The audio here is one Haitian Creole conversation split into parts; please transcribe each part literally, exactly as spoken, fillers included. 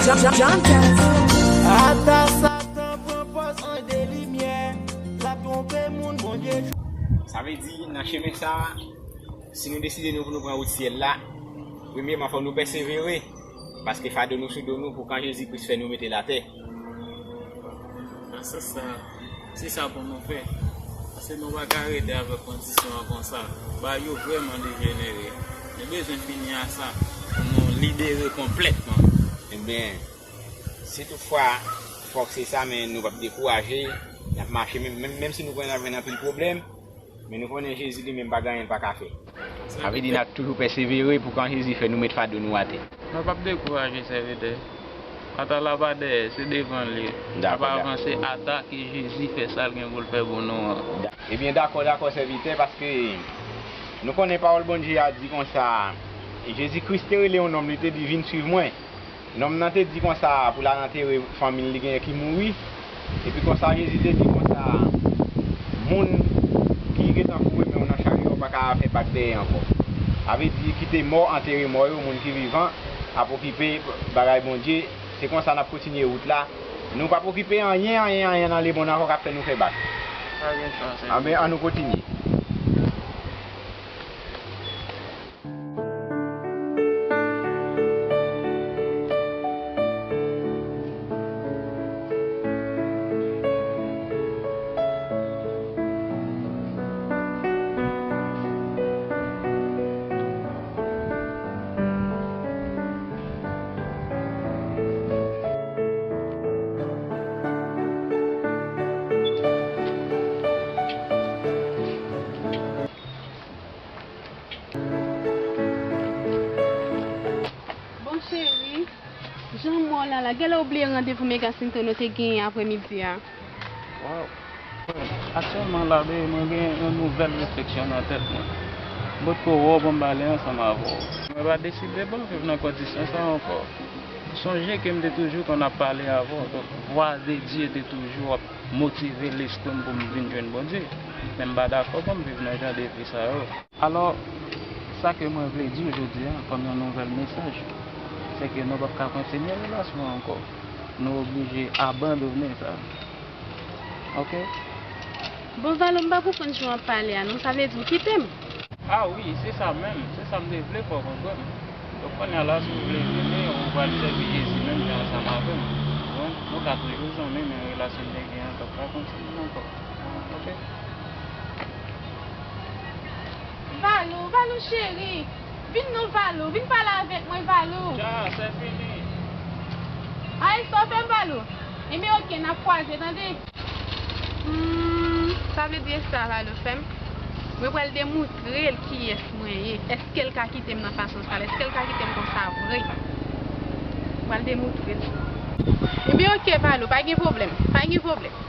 John, John Jazz. Ata Satan pran pòz anj de limyè, l ap twonpe moun Bondye. Sa vle di, nan chemen sa a, si nou deside nou pou nou pran wout syèl la, premyèman, fò nou pèsevere, paske fado nou sou do nou pou kan Jezi Kris fè nou mete l atè. Nan sans sa, se sa pou nou fè. Paske nou pa ka rete avèk kondisyon an konsa. Bagay yo vrèman dejenere. Nou bezwen fini a sa pou nou libere konplètman. Ebyen, si toutfwa fòk se sa, men nou p ap dekouraje, n ap mache, menm, menm, menm si nou konnen n ap jwenn anpil pwoblèm, men nou konnen Jezi li menm pa gen anyen l pa ka fè. Sa vle di n ap toujou pèsevere pou kan Jezi fè nou met fado nou atè. Nou p ap dekouraje, sèvitè. Ata la pa dèyè, se devan l ye. N ap avanse ata ke Jezi fè sa l gen pou l fè pou nou an. Ebyen, dakò, dakò, sèvitè, paske nou konnen pawòl Bondye a di konsa, Jezi Kris te rele yon nonm, li te di, "Vin suiv mwen." Nonm nan te di konsa pou l al antere fanmi l, li genyen ki mouri. Epi konsa, Jezi te di konsa, "Moun ki gentan foure men w nan charyo a pa ka fè bak dèyè ankò." Sa vle di, kite mò antere mò yo, moun ki vivan ap okipe bagay Bondye. Se konsa n ap kontinye wout la. Nou p ap okipe anyen, anyen, anyen nan lemonn ankò k ap fè nou fè bak. Pa gen chwa, sèvitè. Anben, ann nou kontinye. Bon, cheri, jan m wè w la la, genlè w bliye randevou m e Jacinto nou te genyen aprèmidi a. Waw. Aktyèlman la, bebe, mwen gen yon nouvèl refleksyon nan tèt mwen. M potko wè w pou m pale ansanm avè w. Mwen pa deside pou m viv nan kondisyon sa ankò. Sonje ke m te toujou konn ap pale avè w. Donk, vwa de Dye te toujou ap motive lespri m pou m vin jwenn Bondye. Men m pa dakò pou m viv nan jan de vi sa yo. Alò, sa ke mwen vle di w jodi a, kòm yon nouvèl mesaj, se ke nou p ap ka kontinye relasyon an ankò. Nou oblije abandone sa. Oke? Bon, Valo, m pa konprann jan w ap pale a, non. Sa vle di w kite m? A wi, se sa menm. Se sa m te vle fè w konprann. Donk, kounye a la, si w vle vini, ou pral sèvi Jezi menm jan ansanm avè m. Donk, nou ka toujou zanmi, men relasyon n te gen an p ap ka kontinye ankò. Oke? Valou, Valou cheri, vin non Valou, vin pale avèk mwen Valou. Ja, se fini. Ay, sa w fè m Valou? Ebyen oke, n ap kwaze, tande. Hmm, sa vle di e sa Valou fè m? Mwen pral demontre l kiyès mwen ye. Èske l ka kite m nan fason sa l? Èske l ka kite m konsa vre? Mwen pral demontre l. Ebyen oke Valou, pa gen pwoblèm, pa gen pwoblèm.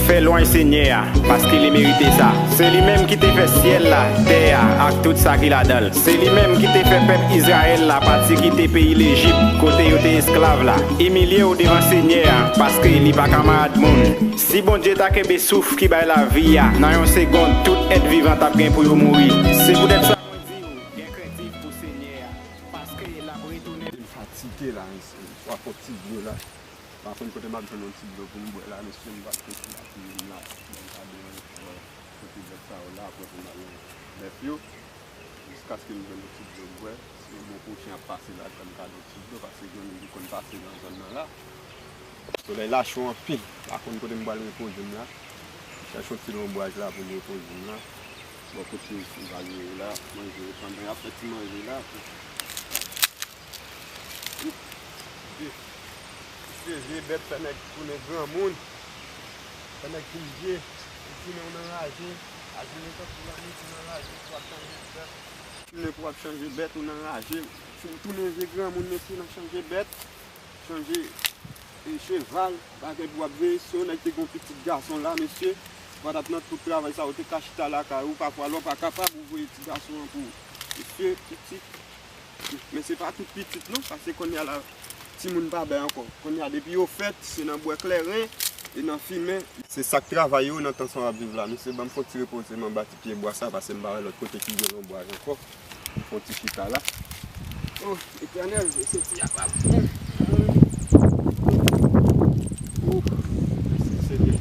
Fè lwanj Senyè a, paske li merite sa. Se li menm ki te fè syèl la, tè a, ak tout sa ki ladan l. Se li menm ki te fè pèp Izrayèl la pati kite peyi Lejip, kote yo te esklav la. Imilye w devan Senyè a, paske li pa kanmarad moun. Si Bondye ta kenbe souf ki bay lavi a, nan yon segonn, tout èt vivan t ap gen pou yo mouri. Se poutèt sa mwen di w, gen krentif pou Senyè a, paske l ap retounen. M fatige la, mesye. Fwa fon ti dlo la. Pa konn kote m ap jwenn yon ti dlo pou m bwè la, mesye, m pral kontinye apiye m la, pou m pa deranj, kote bèt sa yo la, apre pou m al nan bèf yo, jiskaske m jwenn yon ti dlo m bwè. Si yon bon pwochen ap pase la, m ka jwenn ti dlo, paske gen moun ki konn pase nan zòn nan la. Solèy la cho anpil, pa konn kote m pral repoze m la. Chèche yon ti lonbraj la pou m repoze m la. Bò kote m va jere la, manje yo pandan y ap fè ti manje la. Mesye, mesye, vye bèt fè nèg tounen granmoun. Fè nèg vin vye. Ou tounen w nan raje. Aji nenpòt kou la, mesye, nan raje, pou w ap chanje bèt. Tounen pou w ap chanje bèt, ou nan raje. Si w tounen vye granmoun, mesye, nan chanje bèt. Chanje, e, cheval, bagay pou w ap veye. Si yon nèg te gen yon pitit gason la, mesye, ou pa t ap nan tout travay sa, ou te ka chita lakay ou, pafwa lè w pa kapab, ou voye ti gason an pou ou. Mesye, pitit, Men se pa tout pitit non, paske kounye a la, timoun pa bèy ankò. Kounye a, depi yo fèt, se nan bwè kleren e nan fimen. Se sa k travay yo nan tan sa w ap viv la. Mesye, ban m fè yon ti repoze m anba ti pye bwa sa, paske m pa wè lòt kote ki gen lonbraj ankò. M fè yon ti chita la. O Etènèl, se ti a pa bon. Ou, mèsi Senyè.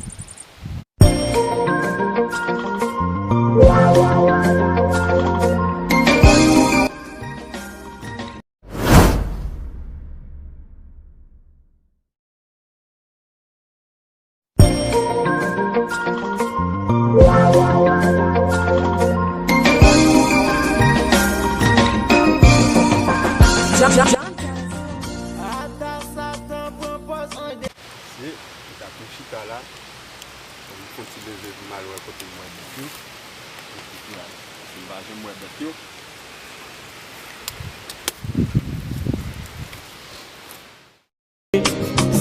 Mesye, m t ap tou chita la. Fò m fè yon ti leve pou m al wè kote m wè bèt yo. Paske m pa janm wè bèt yo.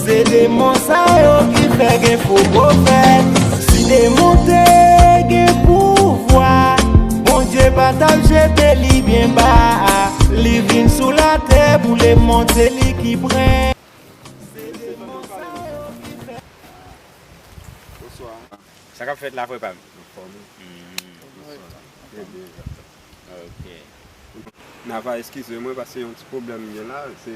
Se demon sa yo ki fè gen fo pwofèt. Si demon te gen pouvwa, Bondye pa t ap jete li byen ba. Li vin sou latè pou lemonn, se li ki pran. Bonswa. Sa k ap fèt la, frè pa m? Anfòm wi. Bonswa. Trè byen, Jaktan. Ok. N a va eskize mwen, paske yon ti pwoblèm m gen la, se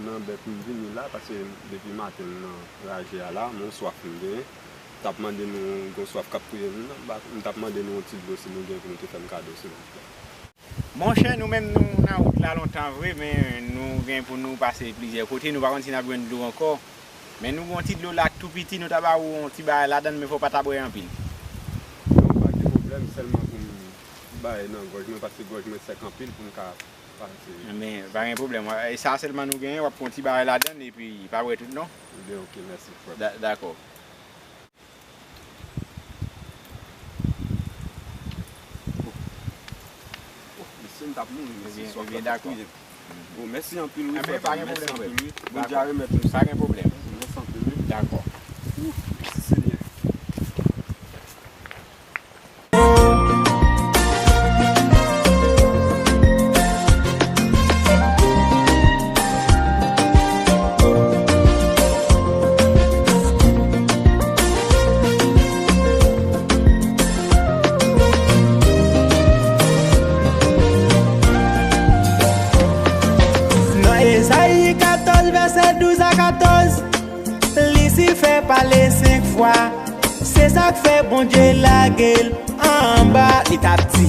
nan bèt m vini la, paske depi maten m nan raje a la, m yon swaf m genyen. M t ap mande nou, gon swaf k ap touye m nan, m t ap mande nou yon ti dlo si nou gen pou nou te fè m kado, silvouplè. Monchè, nou menm nou nan wout la lontan vre, men nou gen pou nou pase plizyè kote, nou pa konn si n ap jwenn dlo ankò. Men nou gen yon ti dlo la k tou piti, nou ta ba ou yon ti bagay ladan l, men fò w pa ta bwè anpil. Non, pa gen pwoblèm, sèlman pou m bay nan gòj mwen, paske gòj mwen sèk anpil pou m ka pase. Men pa gen pwoblèm, e sa sèlman nou genyen, w ap pran yon ti bagay ladan l, epi pa bwè tout non. Ebyen, ok, mèsi, frè m. Da-, dakò. Oh, mesye, m t ap mouri, mesye, swaf la t ap touye m. Bon, mèsi anpil wi, frè pa m, mèsi anpil wi. Bondye a remèt nou sa. Pa gen pwoblèm. Mèsi anpil wi. Dakò. Mèsi Senyè. Nan Ezayi katòz, vèsè douz a katòz, Lisifè pale senk fwa. Se sa k fè Bondye lage l anba. Li t ap di,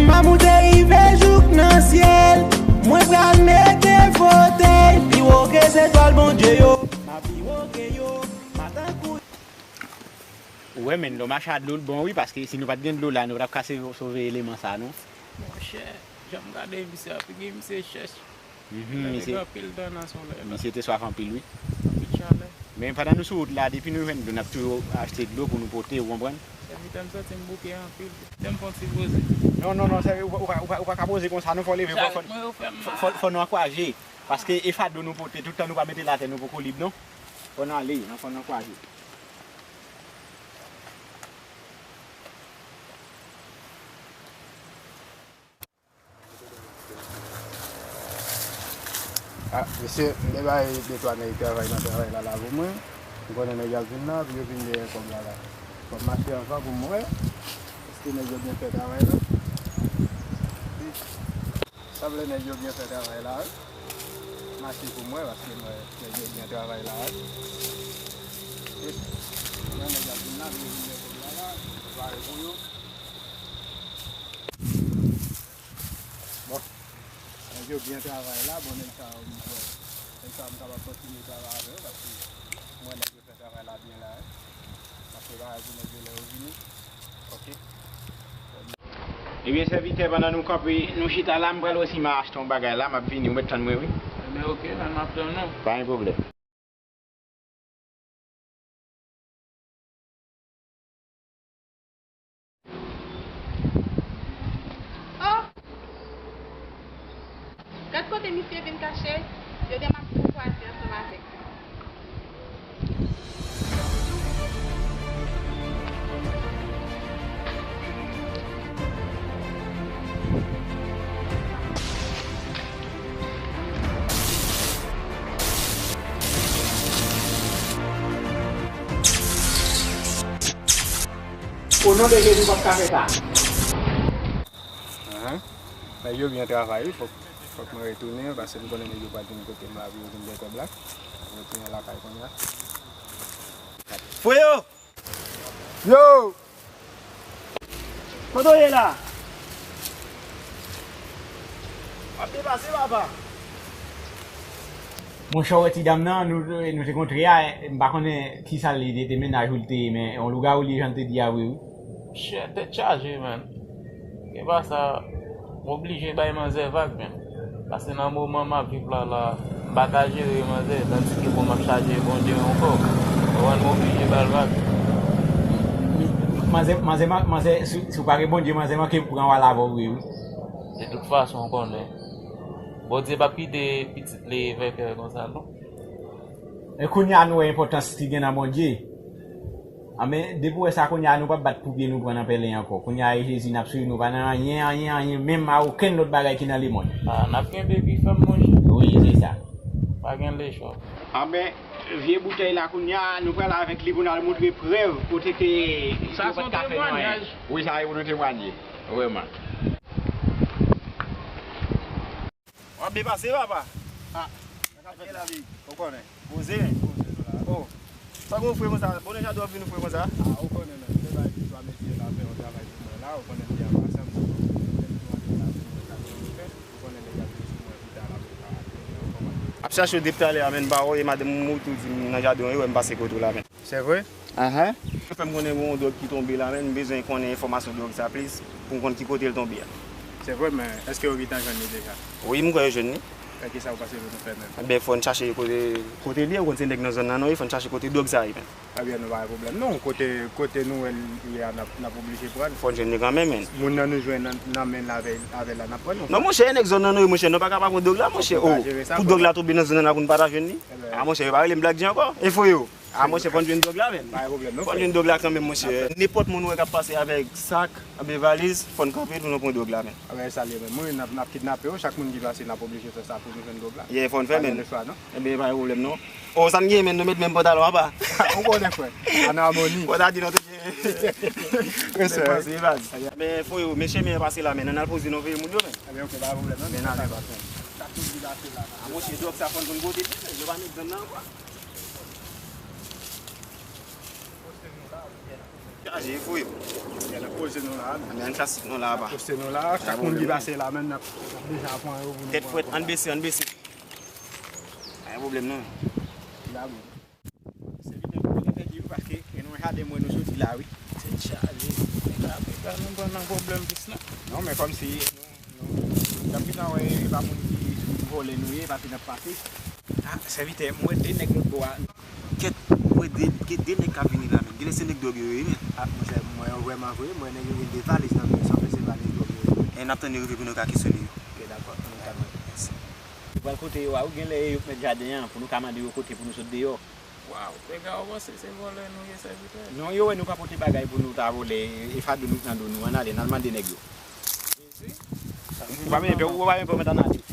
"M a moute rive jouk nan syèl, mwen pral mete fotèy pi wo ke zetwal Bondye yo. M a pi wo ke yo, m a tankou." Ou wè, men, lè w mache a dlo, l bon, wi, paske si nou pa t gen dlo la, nou pa t ap ka sove, sove eleman sa, non. Monchè, jan m gade misye a, figi misye chèch. Mhm, misye, misye te swaf anpil, wi. Anpil chalè. Men pandan nou sou wout la, depi nou jwenn dlo, n ap toujou achte dlo pou nou pote, ou konprann? Sèvitè, m santi m bouke anpil. Kite m fè yon ti poze. Non, non, non, sèvi, ou pa, ou pa, ou pa, ou pa ka poze konsa, non, fò w leve, fò, fò, fò, fò nou ankouraje. Paske e fado nou pote, tout tan nou pa mete l atè, nou poko lib, non. Fò n ale, fò n ankouraje. Ah, mesye, m te bay de twa nèg travay nan travay la, la pou mwen. M konnen nèg y ap vin la, pou yo vin dèyè kòb la, la. Fò m mache anvan pou m wè èske nèg yo byen fè travay la. Sanble nèg yo byen fè travay la, wi. Mache pou m wè, paske m wè nèg yo byen travay la, wi. Wi. Nan nèg y ap vin la, pou yo vin dèyè kòb la, la. Pare pou yo. Bon. Nèg yo byen travay la, bon, nèg sa yo, m kwè. Nèg sa yo, m kapab kontinye travay avè yo, paske m wè nèg yo fè travay la byen la, wi. M ap prepare pou nèg yo lè yo vini. Ok. Ebyen, sèvitè, pandan nou kanpe, nou chita la, m pral wè si m a achte yon bagay la, m ap vini, ou mèt tann mwen, wi. Ebyen, ok, men m ap tann ou. Pa gen pwoblèm. Oh! Gad kote misye vin kache, yo gen m ap tou kwaze ansanm avèk li. O non de Jezi, w p ap ka fè sa. Ahan. Nèg yo byen travay, wi. Fòk, fòk mwen retounen, paske m konnen nèg yo pral vin kote m la pou yo vin gen kòb la. Mwen retounen lakay kounye a. Fwe yo! Yo! Kote w ye la? W ap depase, papa. Monchè, w wè ti dam nan, nou, nou te kontre a, m pa konnen ki sa l ye, te mennaj ou l te ye, men yon lougawou li ye, jan l te di a vre, wi. Chè, tèt chaje, man. Gen pa sa, m oblije bay manzè vag, man. Paske nan moman m ap viv la, la, m pa ka jere manzè, tandike bon, m ap chaje Bondye ankò. Ou konprann, m oblije ba l vag. Manzè, manzè, manzè, si, si w pa gen Bondye, manzè manke pran w al avè w vre, wi. De tout fason, w konnen. Bondye p ap kite pitit li vèkè konsa, non. E kounye a nou wè enpòtans ki gen nan Bondye. Anben, depi w wè sa kounye a, nou p ap bat pou pye nou pran nan pèlen ankò. Kounye a, e Jezi n ap swiv, nou pa nan anyen, anyen, anyen, menm a okenn lòt bagay ki nan lemonn. A, n ap kenbe pi fèm, monchè. Wi, se sa. Pa gen lechwa. Anben, vye boutèy la kounye a, nou pral avèk li pou n al montre prèv kote ke yo pa t ka fè nou anyen. Wi, sa e pou nou temwanye. Vrèman. W ap byen pase, papa. A, sa k ap fèt la? Ou konnen. Poze. Poze nou la. O. Sa gon fre konsa? Bon, deja dòmi nou fre konsa? A, ou konnen, men. Se bay ti twa mesye la fè yon travay pou mwen la. Ou konnen m te anba sa, m di, bon, lè m tou antre la, pou mwen, sa pou mwen fè. Ou konnen nèg ap vin sou mwen pita la, pou pa ap chache w depi talè a, men m pa wè madanm ou tou di m nan jaden w, e wè m pase kote w la, men. Se vre? Ahan. Fè m konnen gen yon dwòg ki tonbe la, men m bezwen konnen enfòmasyon dwòg sa plis pou m konn ki kote l tonbe a. Se vre, men èske yo gentan jwenn li deja? Wi, m kwè yo jwenn li. E kisa ou panse pou nou fè menm? Ebyen, fò n chache kote, kote l ye, ou konn se nèg nan zòn nan, non, wi, fò n chache kote dwòg sa ye, men. Ebyen, nou pa gen pwoblèm, non. Kote, kote nou wè l ye a, n ap, n ap oblije pran l. Fò n jwenn li kanmenm, men. Moun nan nou jwenn nan, nan men l avè, avè l la, n ap pran l, non? Non, monchè, e nèg zòn nan nou ye, monchè, nou pa ka pa pran dwòg la, monchè. O, pou dwòg la tonbe nan zòn nan la pou n pa ta jwenn li? A, monchè, yo pa rele m Black J ankò. E fwe yo. A, monchè, fò n jwenn dwòg la, men. Pa gen pwoblèm, non, fò n jwenn dwòg la kanmenm, monchè. Nenpòt moun ou wè k ap pase avèk sak, anben valiz, fò n kanpe pou nou pran dwòg la, men. A, men sa l ye, men. Mwen, n ap, n ap kidnape yo, chak moun ki pase, n ap oblije fè sa pou nou jwenn dwòg la. Ye, fò n fè, men. Pa gen lechwa, non. Ebyen, pa gen pwoblèm, non. O, sa n gen, men, nou met menm pantalon anba. Ou konnen, frè. An amoni. Fò ta di nou te gen. Respè. Men fwe yo, men chemen an pase la, men. Ann al poze nou veye moun yo, men. Ebyen, oke, pa gen pwoblèm, non. Men n ale, patwon. Sa tout di la, se la. A, monchè, dwòg sa fò n konn kote l ye, men. Yo pa met zòn nan ankò. Chaje, fwe yo. N ap poze nou la, men. Ann klasik nou la, apa. Poze nou la, chak moun ki pase la, men, n ap, n ap deja pran yo pou nou. Tèt frèt, ann bese, ann bese. Pa gen pwoblèm, non. Dabò. Sèvitè, nou konnen tèt yo, paske gen yon jaden mwen nou soti la, wi. Tèt chaje. Nèg la, nèg la, nou pran nan pwoblèm plis, non. Non, men kòmsi nou, nou, n ap gentan wè, e pa moun ki vòlè nou ye, paske n ap pase. A, sèvitè, m wè de nèg lòt bò a. Kèt, m wè de, gen de nèg k ap vini la, men. Genlè se nèg dwòg yo ye, men. A, monchè, m wè yo vrèman vre, m wè nèg yo gen de valiz nan men yo, sanble se valiz dwòg yo ye. E n ap tann yo rive pou nou ka kesyone yo. Oke, dakò, nou ka mande. Mèsi. Nou pral kote yo a, wi, genlè e yo k mèt jaden an, pou nou ka mande yo kote pou nou sot deyò. Waw, dega, ou panse se vòlè nou ye, sèvitè? Non, yo wè nou pa pote bagay pou nou ta vole, e fado nou k nan do nou, ann ale, n al mande nèg yo. Jezi. Ou pa menm pè, ou pa menm pè, ou mèt ann ale.